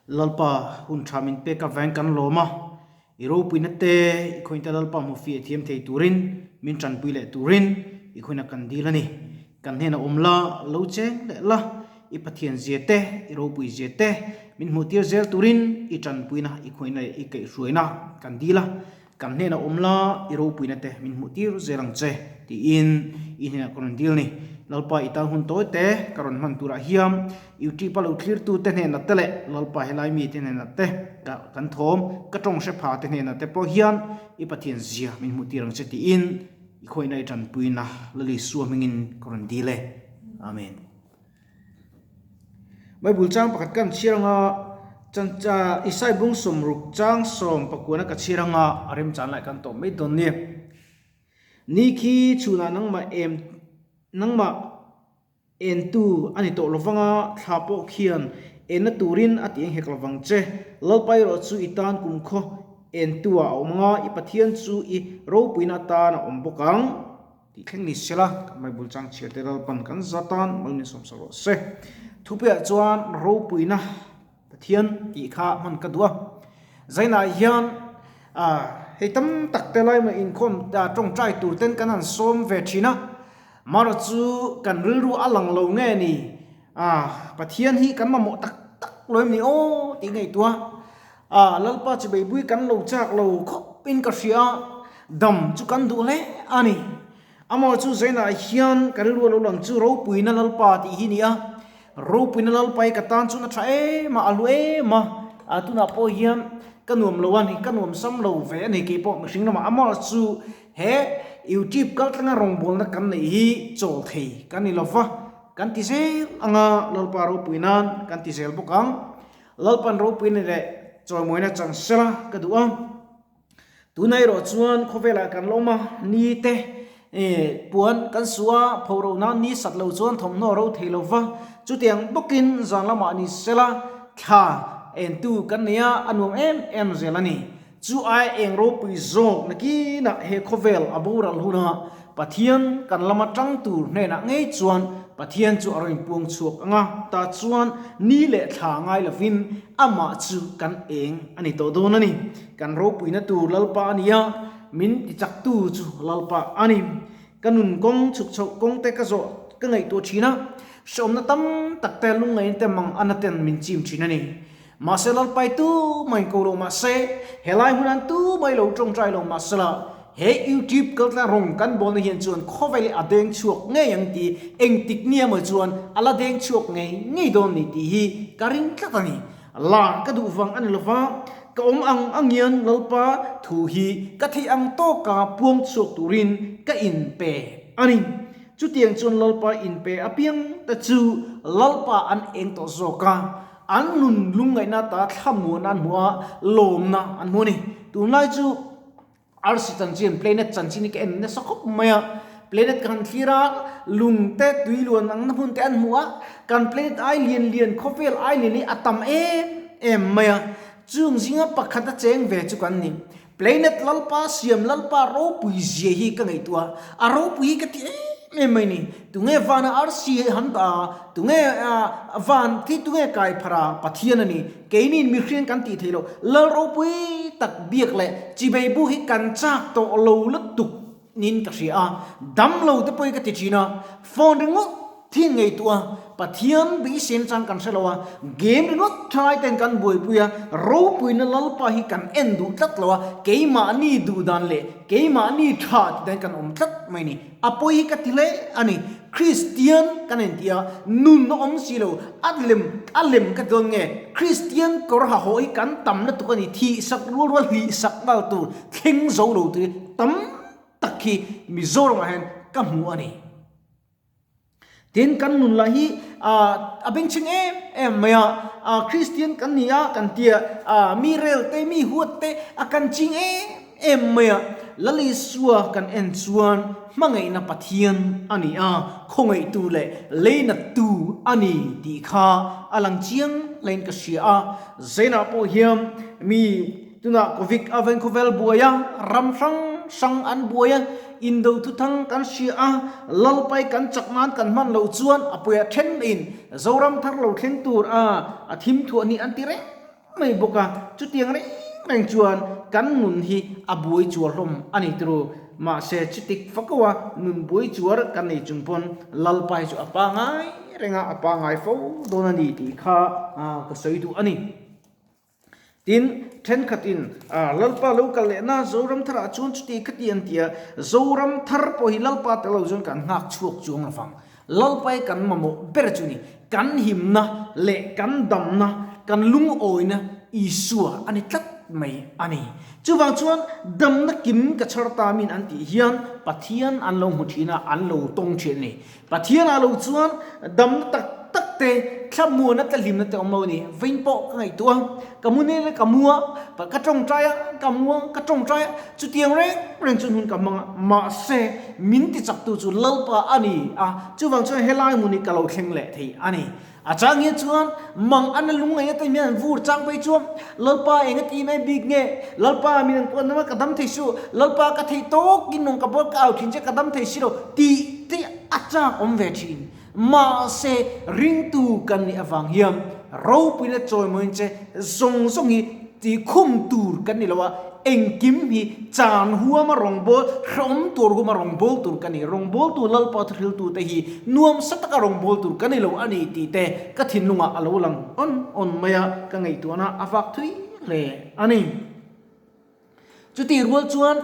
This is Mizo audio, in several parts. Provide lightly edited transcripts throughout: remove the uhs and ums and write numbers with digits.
Lalpa hun tha min pek avangin kan lawm a, i ropuina te i khawinte Lalpa hmu fiah thiam thei turin min tanpui leh turin i khawina kan dil a ni. Kan hnenah awm la, lo cheng leh la, i Pathian zia te, i ropui zia te min hmuh tir zel turin i tanpuina i khawina leh i kaihhruaina kan dil a. Kan hnenah awm la, i ropuina te min hmuh tir zel ang che, tiin i hnenah ka rawn dil ni. Lalpa i tan hun tawi te ka rawn hman turah hian YouTube a lo thlirtu te hnenah te leh Lalpa helai mite hnenah te ka kan thawm ka tawng hre pha te hnenah te pawh hian i Pathian zia min hmuh tir ang che tiin i khawihna i tanpuina Lal Isua hmingin ka rawn dil e. Amen. Bible chang pakhat kan chhiar anga chan cha Isai bung sawmruk chang sawm pakuana ka chhiar anga a remchan lai kan tawp mai dawn nia. Ni khi chhunah nangmah em nangmah entu a ni tawh lovanga thla pawh khian enna turin a ti eng hek lovang che. Lalpa erawh chu i tan kumkhaw entu ah a awm anga i Pathian chu i ropuina atan a awm bawk ang. Tih thleng ni sela, kan Bible chang chhiar te Lalpan kan za tan mal min sawm sak rawh se. Thupuiah chuan ropuina Pathian tih kha hman ka duh a. Zainah hian hei tam tak te lai mah inkhawm tawngtai tur ten kan han sawm ve thin a. Mara chu kan rilru a lang lo nge ni? Pathian hi kan mamawh tak tak lo em ni aw tih ngaihtuah. Lalpa chi beibui kan lo chak lo khawp in ka hria a, dam chu kan duh hle a ni. Amah chu Zainah hian ka rilru a lo lang chu ropuina Lalpa tih hi ni a, ropuina Lalpa hi ka tan chuan a tha em a, a hlu em a, a tunah pawh hian ka nuam lo a ni, ka nuam sam lo ve a ni keipawh mihring lamah. Amah chu he YouTube kaltlanga rawngbawlna kan neih hi chawl thei kan ni lova, kan ti zel anga Lalpa ropui nan kan ti zel bawk ang. Lalpan ropuina leh chawimawina chang sela ka duh a, tuna erawh chuan khawvelah kan la awm a, ni te puan kan su a, pho ro nan ni sat lo chuan thawmhnaw ro thei lo va, chutiang bawkin zan lamah ni sela thla entu kan nei a, a nuam em em zel a ni. Chu ai eng ropui zawk nakinah he khawvel a boral huna Pathian kan lama tang tur hnenah ngei chuan Pathian chu a rawn inpuang chhuak ang a, tah chuan ni leh thla ngai lovin amah chu kan eng a ni tawh dawn a ni. Kan ropuina tur Lalpa a ni a, min tichaktu chu Lalpa a ni. Ka nun kawng chhuk chhoh kawng te ka zawh ka ngaihtuah thin a, hrehawmna tam tak te lungngaihna te mang ana ten min chim thin a ni. Mahse Lalpai tu mai ko lo mahse, helai hunan tu mai lo tawngtai lo mahsela, he YouTube kaltlang rawng kan bawlna hian chuan khawvel hi a deng chhuak ngei ang tih engtik nia maw chuan a la deng chhuak ngei ngei dawn ni tih hi ka ring tlat a ni. Lar ka duh vang a ni lova, ka awm ang ang hian Lalpa thu hi ka theih ang tawka puang chhuak turin ka inpe a ni. Chutiang chuan Lalpa inpe apiang te chu Lalpa an eng tawh zawk a. An nun lungngaihna ta thlamuan an hmu a, lawmna an hmu a ni. Tunlai chu arsi chanchin, planet chanchin hi ka en nasa khawp mai a. Planet ka han thlir a, lung te, tui luan ang na hmun te an hmu a, kan planet ai lian lian, khawvel ai lian hi a tam em em mai a. Chung zinga pakhat a cheng ve chu kan ni. Planet Lalpa siam Lalpa ropui zia hi ka ngaihtuah a, a ropui hi ka ti em em mai ni. Tunge vana arsi hi han dah a, tunge van khi tunge kai phar a, Pathian a ni. Keiniin mihring kan tih theih loh, Lal ropui tak biak leh chibei bu hi kan chak tawh lo lutuk niin ka hria a, dam lo te pawh hi ka ti thin a, phone ringawt Thin ngaihtuah a, Pathian beiseina chang kan hre lo a, game ringawt thalai ten kan buaipui a, ropuina Lalpa hi kan en duh tlat lo a, keimahni duh dan leh keimahni tha ti dan kan awm tlat mai ni. A pawi hi ka ti hle a ni. Kristian kan en tih a, nun a awm si lo, a lem a lem ka ti dawn nge, Kristian kawr ha haw hi kan tam lutuk a ni, thih sak rual rual hlih sak nghal tur thleng zo lo tur hi tam tak hi Mizoramah hian ka hmu a ni. Tin, kan nun lah hi a bengchheng em em mai a, Kristian kan ni a kan tia, mi rel te, mi huat te a kan ching em em mai a. Lal Isua kan en chuan hmangaihna Pathian a ni a, khawngaihtu leh leinattu a ni tih kha a lang chiang hlein ka hria a. Zainah pawh hian mi Tunah Covid a veng khawvel buai a, ram hrang hrang an buai a, indo thuthang kan hria a, Lalpai kan chak nan kan hman loh chuan a puia then in Zoram thar lo thleng tur a, a thim thuah ni an ti reng mai bawk a, chutiang reng reng chuan kan nun hi a buai chuar hlawm a ni turu. Mahse chutik fako a nun buai chuar kan nei chung pawn Lalpa hi chu a pangai reng a, a pangai fo dawn a ni tih kha ka sawi duh a ni. Tin, thenkhatin, Lalpa lo kal lehna Zoram tharah chuan chuti khati an ti a, Zoram thar pawh hi Lalpa tel lo chuan kan nghak chhuak chuang lo vang. Lalpa hi kan mamawh ber chu ni. Kan himna leh kan damna, kan lungawina Isua a ni tlat mai a ni. Chuvang chuan damna kim ka chhar ta min an tih hian Pathian an lo hmu thin a, an lo tawng thin a ni. Pathianah lo chuan damna tak tak te, thlamuana te, hlimna te awm lo a ni. Vawiin pawh ka ngaihtuah a, ka mu nel a, ka mu a, ka tawngtai a, ka mu a, ka tawngtai a, chutiang reng reng chuan hun ka hmang a, mahse min tichaktu chu Lalpa a ni a, chuvang chuan helai hmun hi ka lo thleng leh thei a ni. A chang hian chuan mang ana lung ngaih atan hian an vur chang phei chuan Lalpa eng a ti mai bik nge? Lalpa min an kuan dam a ka dam thei su, Lalpa ka theih tawkin nung ka bual ka au thin che ka dam thei si lo tih te a chak awm ve thin. Mahse ringtu kan nih avang hian ropui leh chawimawiin che zawng zawng hi Ti khum tur kan ni lo a, engkim hi chan huama rawngbâwl, hrehawm tur huama rawngbâwl tur kan ni. Rawngbâwltu Lalpa thuhriltute hi nuamsa taka rawngbâwl tur kan ni lo a ni tih te ka thinlungah a lo lang awn awn mai a, ka ngaihtuahna a vak thui hle a ni. Chutih rual chuan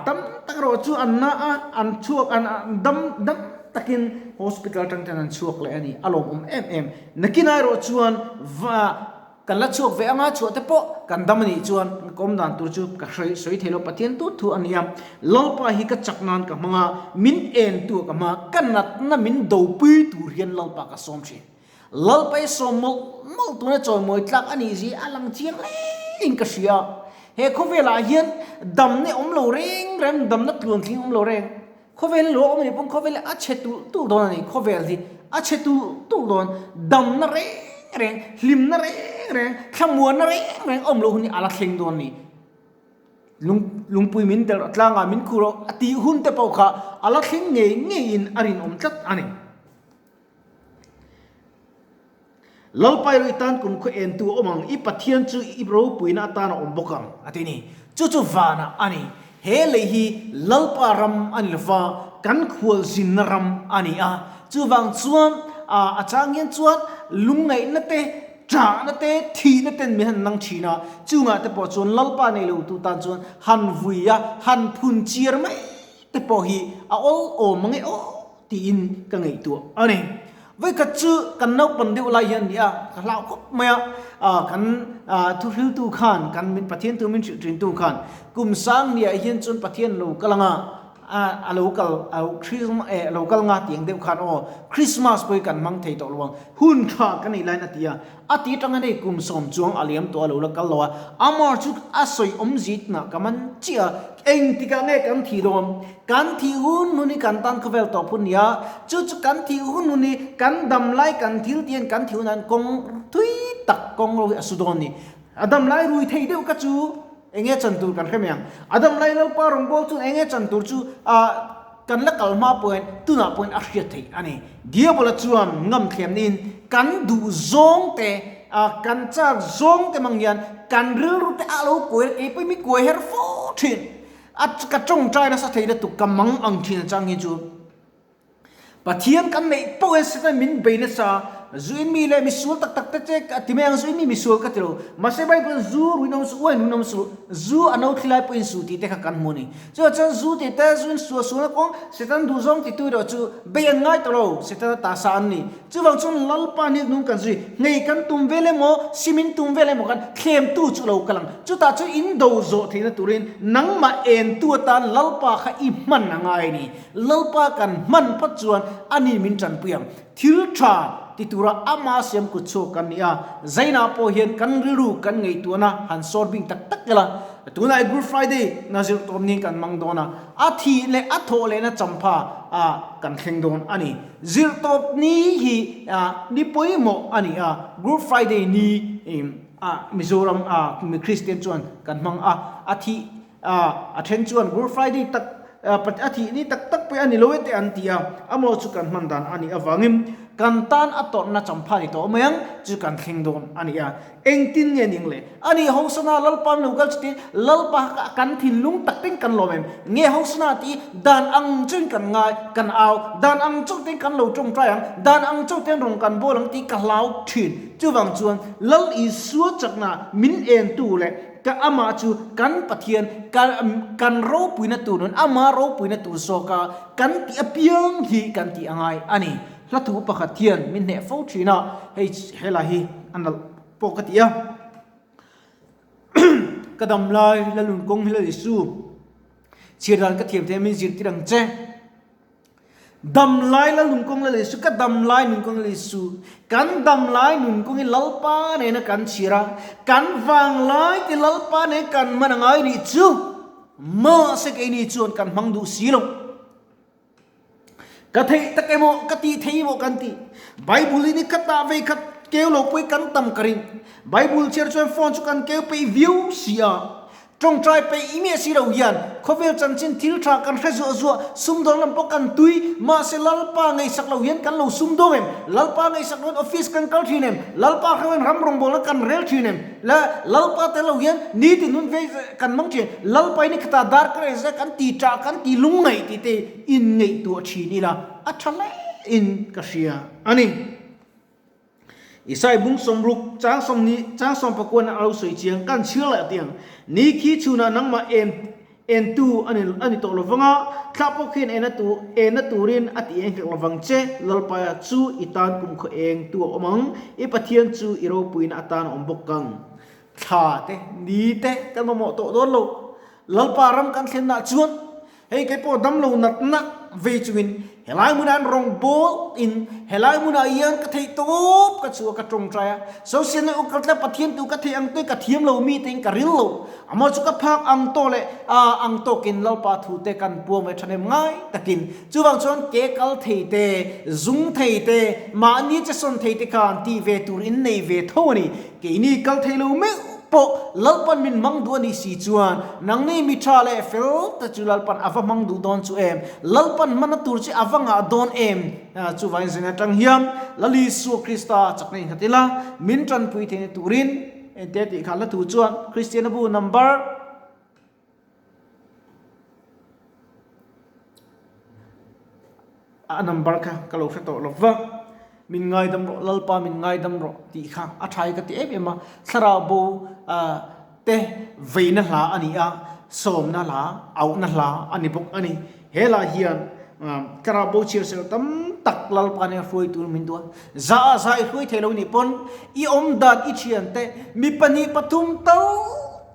tam tak erawh chu an na a, an chhuak, an dam dam takin hospital atang ten an chhuak leh a ni, a lawmawm em em. Nakinah erawh chuan va. Kan la chhuak ve anga chhuah te pawh kan dam a nih chuan ka awm dan tur chu ka hre sawi thei lo Pathian tut thu a ni a, Lalpa hi ka chak nan ka hmang a, min en tu a ka hmang a, ka natna min dopui tur hian Lalpa ka sawm thin. Lalpa hi sawm mawlh mawlh tuna chawimawi tlak a nih zia a lang chiang hle in ka hria. He khawvelah hian damna awm lo reng reng, damna tluantling awm lo reng. Khawvel hi lo awm a nih pawn khawvel hi a chhe tulh tulh dawn a ni, khawvel hi a chhe tulh tulh dawn, damna reng reng, hlimna reng reng, thlamuanna reng reng awm loh hun hi a la thleng dawn a ni. Lung lungpui min delh rawh, tlangah min khuh rawh a tih hun te pawh kha a la thleng ngei ngeiin a rinawm tlat a ni. Lalpa erawh i tan kumkhaw entu a awm ang, i Pathian chu i ropuina atan a awm bawk ang, a ti ni. Chu chu vanah a ni. He lei hi Lalpa ram a ni lova, kan khualzinna ram a ni a. Chuvang chuan a chang hian chuan lungngaihna te, ṭahna te, thihna ten min han nang ṭhin a, chungah te pawh chuan Lalpa nei lotu tan chuan han vui a, han phun chiar mai te pawh hi a awl awm ang e aw. Tiin ka ngaihtuah a ni. Vawikhat chu kan naupan deuh lai hian nia ka hlau khawp mai a, kan thuhriltu khan, kan Pathian thu min hrilh thintu khan kum sang niah hian chuan Pathian lo kal anga, a lo kal a lo kal nga tiang deuh khan aw Christmas pawh hi kan hmang thei tawh lo ang, hun tha ka nei laiin a ti a, a ti atanga hei kum sawm chuang a liam tawh a lo la kal lo a, amah chu a sawi awmzia tunah ka man chiah a, engtikah nge kan thih dawn? Kan thih hun hun hi kan tan khawvel tawp hun nia, chu chu kan thih hun hun hi kan dam lai kan thil tih hian kan thih hunah hian kawng thui tak kawng ro hi a su dawn ni. A dam lai rui thei deuh kha chu eng nge chan tur kan hre mai ang. A dam lai Lalpa rawngbâwl chuan eng nge chan tur chu ah kan la kal hma pawhin tunah pawhin a hriat theih a ni. Diabola chuan ngam thlem niin kan duh zawng te ah kan châk zawng te mang hian kan rilru te a lo kuai kei pawhin mi kuai her fo thin. A ka tawngtai nasa thei lutuk ka mang ang thin chang hi chu Pathian kan neih poh hian Satan min bei nasa zu in mi leh misual tak tak te che a ti mai ang zu in mi misual ka ti lo mahse Bible in zu ruin awm suh uain ruin awm suh zu a no thli lai pawhin su tih te kha kan hmu a ni chuvang chuan zu tih te zu in sual sualna kawng Satan duhzawng ti tu erawh chu bei an ngai tawh lo Satan a ta sa an ni Chuvang chuan Lalpa nih nung kan zui, ngei kan tum vel emaw, simin tum vel emaw khan thlemtu chu lo kal ang. Chutah chu in do zawh theihna turin nangmah entu atan Lalpa kha i hman a ngai a ni. Lalpa kan hman phawt chuan ani min tanpui ang. Thil tha ti tura ama siam kut chhuak kan ni a, Zainah pawh hian kan rilru kan ngaihtuahna han sawr bing tak tak ila. Tunah i Good Friday na zirh tawp niin kan mang dawn a, a thih leh a thawh lehna champha ah kan thleng dawn a ni. Zirtawp ni hi ni pawimawh a ni a, Good Friday ni ah Mizoram ah mi Kristian chuan kan hmang a, a thih a then chuan Good Friday tak a thih ni tak tak pawh a ni lo e te an ti a, amaw chu kan hman dan a nih avangin. Kan tan a tawrhna champha ni tawh mai ang chu kan thleng dawn a ni a. Engtin nge ning le? A nih Hosana Lalpa an lo kal chuti Lalpa kha kan thinlung tak ten kan lawm em? Nge Hosana tih dan ang chuin kan ngai, kan au, dan ang chauh ten kan lo tawngtai ang, dan ang chauh ten rawn kan bawl ang tih ka hlau thin. Chuvang chuan Lal Isua chakna min entu leh ka amah chu kan Pathian kan ropuina tur nun, ama ropuina tur zawka kan tih apiang hi kan tih a ngai a ni. Hla thu pakhat hian min hneh fo thin a, hei helai hi a nalh pawh ka ti a. Ka dam lai Lalun kawng hi Lalisu chhiar dan ka thiam thei a min zirtir ang che. Dam lai Lalun kawng Lalisu ka dam lai nun kawng Lalisu kan dam lai nun kawng hi Lalpa nena kan chhiar a, kan vang lai te Lalpa nen kan hman a ngai nih chu mahse keini chuan kan hmang duh si lo. Ka theih tak emaw, ka tih thei emaw kan ti. Bible in i khat ah vei khat keu lo pawh i kan tam ka ring. Bible chhiar chuan phone chu kan keu peih viau si a. Tawngtai peih i miah si lo hian khawvel chanchin thil tha kan hre zuah zuah, sumdawng lam pawh kan tui. Mahse Lalpa ngaihsak lo hian kan lo sumdawng em? Lalpa ngaihsak lo hian office kan kal thin em? Lalpa hreu hian ram rawngbawlna kan rel thin em? La Lalpa tel lo hian nitin hun vei kan mang thin. Lalpa in i khata dar ka rei zia kan ti tah kan ti lungngaih tih te in ngaihtuah thin ila a tha hle in ka hria a ni. Isai bung sawmruk chang sawmhnih chang sawmpakuan a lo sawi chiang kan chhiar leh tiang ni khi chhunah nangmah en Entu a ni a ni tawh lovang a, thla pawh khian ena tu enna turin a ti eng hlek lovang che, Lalpaia chu i tan kumkhaw eng tu a awm ang, i Pathian chu i ropuina atan a awm bawk ang. Thla te, ni te kan mamawh tawh dawn lo, Lalpa ram kan thlennaah chuan hei kei pawh damlo natna vei chungin helai hmunah hian rawngbâwl in helai hmunah hian ka theih tawp ka chhuah ka tawngtai a, social network kal tlat Pathian tu ka theih ang te ka thiam lo mi tein ka ril lo. Amaw chu ka phak ang tawh leh a ang tawkin Lalpa thu te kan puang ve thahnem ngai takin chuvang chuan ke kal thei te, zung thei te, mahni che sawn thei te khan tih ve tur in nei ve tho a ni. Keini kal thei lo meuh pawh Lalpan min hmang duh a nih si chuan nangni mi tha leh fel te chu Lalpan a va hmang duh dawn chu em? Lalpan hmana tur chu a va ngah dawn em? Chuvangin zing atang hian Lal Isua Krista chakna innghat ila min tanpui theihna turin Engtia tih kha hla thu chuan Kristiana bu number a number kha ka lo hre tawh lo va, min ngaidam rawh Lalpa min ngaidam rawh tih kha a tha hi ka ti em em a, thlarau bo te veina hla a ni a, sawmna hla, auhna hla a ni bawk a ni. He lah hian thlarau bo chhiar ser tam tak Lalpa nen hruai tur min duh a, za a za i hruai thei lo nih pawn i awm dan i thian te mi pahnih pathum tal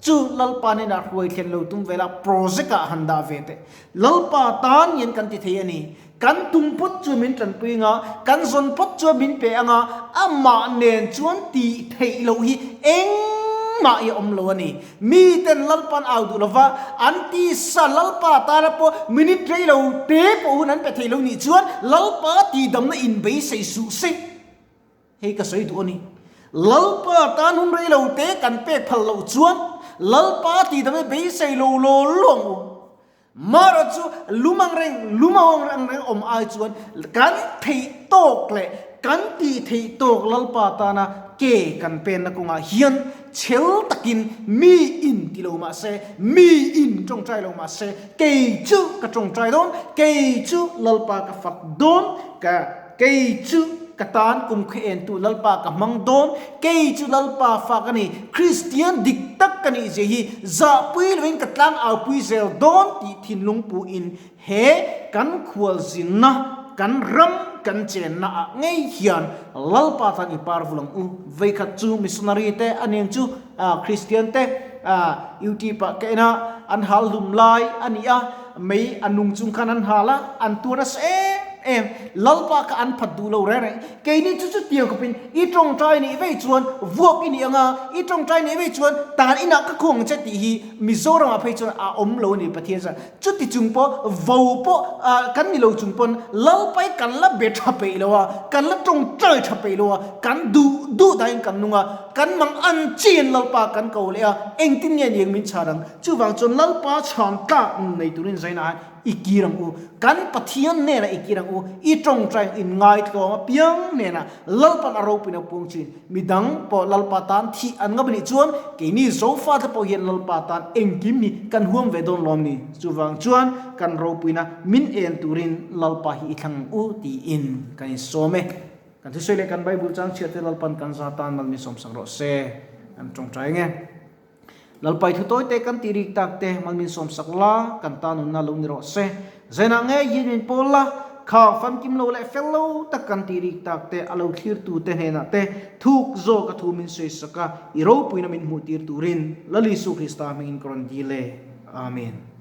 chu Lalpa hnenah hruai thlen lo tum vela project ah han dah ve teh. Lalpa tan hian kan ti thei a ni. Kan tum phawt chuan min tanpui anga, kan zawn phawt chuan min pe anga, amah nen chuan tih theih loh hi engmah hi a awm lo a ni. Miten Lalpan au duh lova, an tisa Lalpa tana pawh minute rei lo te pawh hun an pe thei lo nih chuan Lalpa tihdamna inbeisei suh se. Hei ka sawi duh a ni. Lalpa tan hun rei lo te kan pek phal loh chuan Lalpa tihdamna beisei lo law law ang u. Mara chu lum ang reng, lum ang reng awm ai chuan kan theih tawk leh kan tih theih tawk Lalpa tana ke kan penna kawngah hian chhel takin mi in ti lo mah se, mi in tawngtai lo mah se, kei chu ka tawngtai dawn, kei chu Lalpa ka fak dawn, ka kei chu Ka tan kum khaw entu Lalpa ka hmang dawn, kei chu Lalpa fa ka ni, Kristian dik tak ka nih zia hi zahpui loin ka tlang aupui zel dawn tih thinlung puin he kan khualzinna, kan ram kan chenna ah ngei hian Lalpa tan i par vul ang u. Veikhat chu missionary te a nen chu Kristian te UT pah ka en a, an hal hlum lai a ni a, mei a nung chung khan an hal a, an tuar nasa em em, Lalpa kha an phat duh lo reng reng. Keini chu chutiang khawpin i tawngtai nih vei chuan vuak i nih ang a, i tawngtai nih vei chuan tan inah ka khuang ang che tih hi Mizoramah phei chuan a awm lo a ni Pathian chuan. Chuti chung pawh vo pawh kan ni lo chung pawn Lalpa hi kan la be tha peih lo a, kan la tawngtai tha peih lo a, kan duh duh dahin kan nung a, kan mang an chiin Lalpa kan ko leh a, engtin nge ni ang min chhan ang? Chuvang chuan Lalpa chhan tlak nei turin zainah hian. i kir ang u. Kan Pathian hnenah i kir ang u. I tawngtai in ngaitlawm apiang hnenah Lalpan a ropuina puang chin. Midang pawh Lalpa tan thih an ngam anih chuan keini Zofate pawh hian Lalpa tan engkim hi kan huam ve dawn lawm ni. Chuvang chuan kan ropuina min en turin Lalpa hi i thlang ang u tiin kan insawm e. Kan thusawi leh kan Bible chang chhiate Lalpan kan za tan mal min sawmsak rawh se. Kan tawngtai ang e. Lalpai thu tawi te kan tih rik tak te mal min sawmsak la, kan ta nunna lo ni rawh se. Zainah ngei hian min pawl la, khang famkim lo leh fel lo tak kan tih rik tak te a lo thlirtu te hnenah te thuk zawk a thu min sawisak a, i ropuina min hmuhtir turin Lal Isu Krista hmingin ka rawn dil e. Amen.